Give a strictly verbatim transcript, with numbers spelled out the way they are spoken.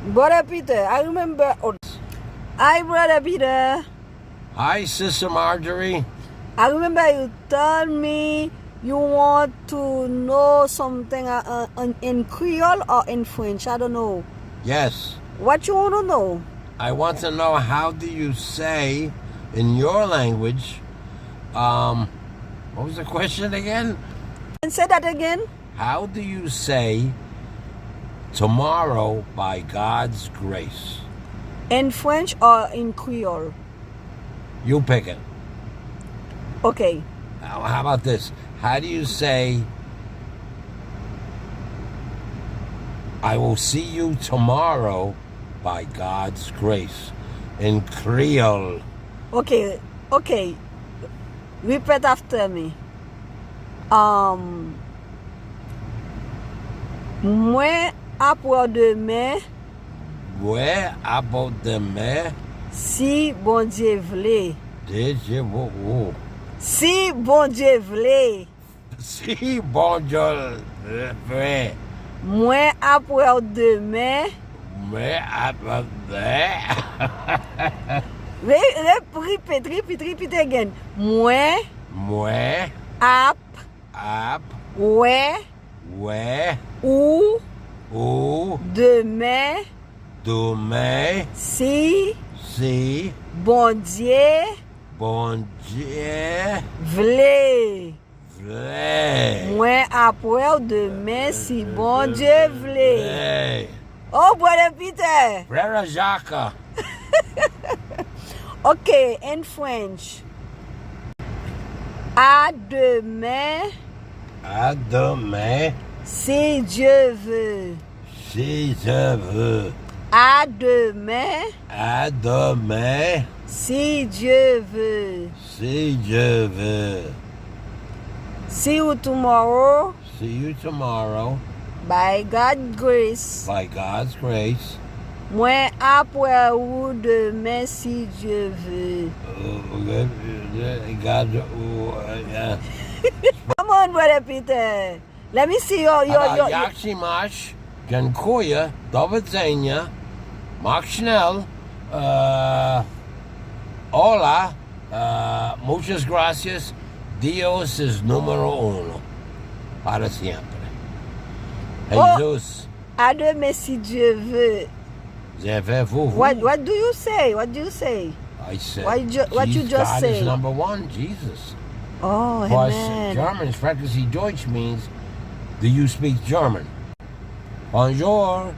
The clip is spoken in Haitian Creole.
Brother Peter, I remember. Hi, Brother Peter. Hi, Sister Marjorie. I remember you told me you want to know something uh, uh, in, in Creole or in French. I don't know. Yes. What you want to know? I want to know, how do you say in your language, um, what was the question again? And say that again. How do you say tomorrow by God's grace? In French or in Creole? You pick it. Okay. Now, how about this? How do you say, I will see you tomorrow by God's grace in Creole? Okay, okay. Repeat after me. Um, mwen ap wè w demen. Mwen ap wè w demen. Si Bondye vle. Deje wo wo. Si Bondye vle. Si Bondye vle. Mwen ap wè w demen. Mwen ap wè w demen. Re, re, repeat, repeat, repeat again. Mwen Mwen ap ap wè wè ou ou demen demen si si Bondye Bondye vle. vle. Mwen ap wè w demen si Bondye vle. Vle. Oh, Brother Peter. Frère Jacques. Okay, in French. À demain, À demain, si Dieu veut. si Dieu veut. À demain, À demain, si Dieu veut. si Dieu veut. See you tomorrow. See you tomorrow. By God grace. By God's grace. Mwen ap wè ou demen si Dye vle. Uh, God, uh, uh, Come on, Brother Peter. Let me see your, your, Aba your, your Yakshimash, Jankoya, Dobadzenya, Mark Schnell, uh, Hola, uh, muchas gracias, Dios es número uno. Para siempre. Oh. Jesus. À demain si Dieu veut. Vous avez vous, vous. What, what do you say? What do you say? I said, What you ju-, what you Jesus, just God say? Is number one, Jesus. Oh, But amen. German, Sprechen Sie Deutsch means, do you speak German? Bonjour.